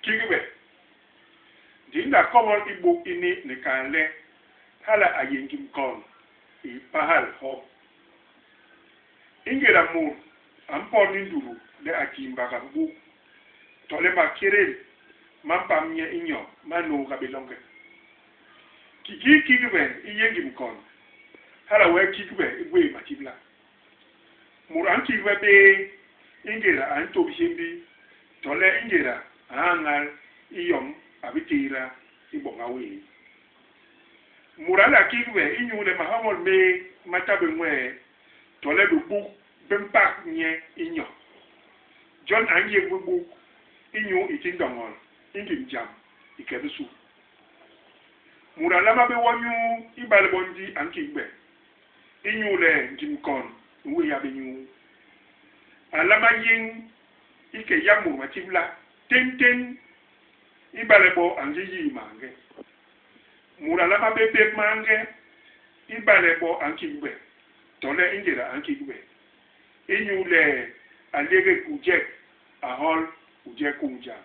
Kigbe. Di nla kobol i buk ini ni kal le hala a yé ngim kon i pahal hop. Ingéda mut a mpot ni ndutu le a tiimbaga bibuk tole makélél ma mpam nye i nyo ma nôôga bé longe. Kikii kigbe i yé ngim kon, hala wee kigbe i gwéé matibla. Mut a nkigbe bé ingéda a ntôp hiémbi tole ingéda a nhañal i yom a bi tééda i boña wéé. Mut a nla kigbe inyuule mahoñol méé ma ta bé nwee tole bibuk bi mpak nye i nyo. Jon a nyék bibuk inyu i ti ndoñol i ngim jam i ke bisu. Mut a nlama bé wo nyuu ibale bo ndi a nkigbe. Inyule ngim kon i nwéha bé nyuu. A nlama yéñ i ke yak mut matibla, téntén ibale bo a ngi yii maange. Mut a nlama bé bép maange ibale bo a nkigbe tole i ngéda a nkigbe, inyule a légék u jek, a hol, u je kuñ jam.